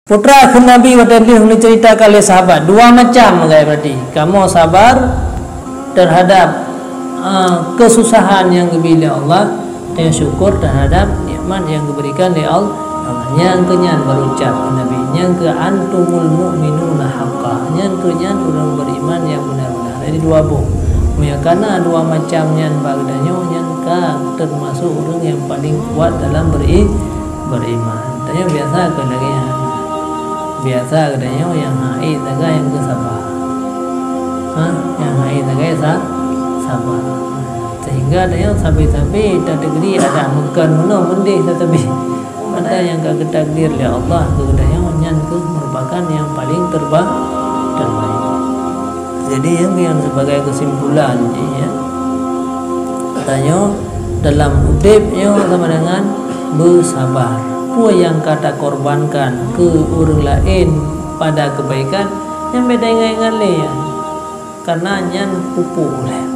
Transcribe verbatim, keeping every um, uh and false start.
Peue teuma kheun Nabi watée lheueh neuceuritakan lé sahabat, dua macam, gaya berarti. Kamoe sabar terhadap, ah, kesusahan nyang geubri lé Allah, dan syukur terhadap nikmat nyang geuberikan lé Allah. Nyang keu nyan baru ucap Nabi, nyang keu antumul mu'minuna haqqa, nyang keu nyan ureuëng beriman nyang beuna-beuna. Jadi dua boh. Meunyoe kana dua macam nyan bak geutanyoe, nyan ka teumasok ureuëng nyang paleng kuat dalam beri-, beriman. Tanyoe biasa keu lagée nyan. Biasa geutanyoe nyang hana sagai nyang keu sabar. Ha, nyang hana sagai sa-, sabar. Sehingga tanyoe sabe-sabe tadeugri ada meukan meunoe meundeh tatabi. Ada nyang ka geutakdir lé Allah keu geutanyoe, nyan keuh merupakan nyang paleng terba-, terbaik. Jadi, nyang, nyang sebagai kesimpulan, ya, tanyoe dalam udeb nyoe sama dengan beusaba. Peue nyang ka takorbankan keu ureuëng laén pada keubaikan, nyan beda ingat-ingat lé, ya. Karena nyan pupuk lé.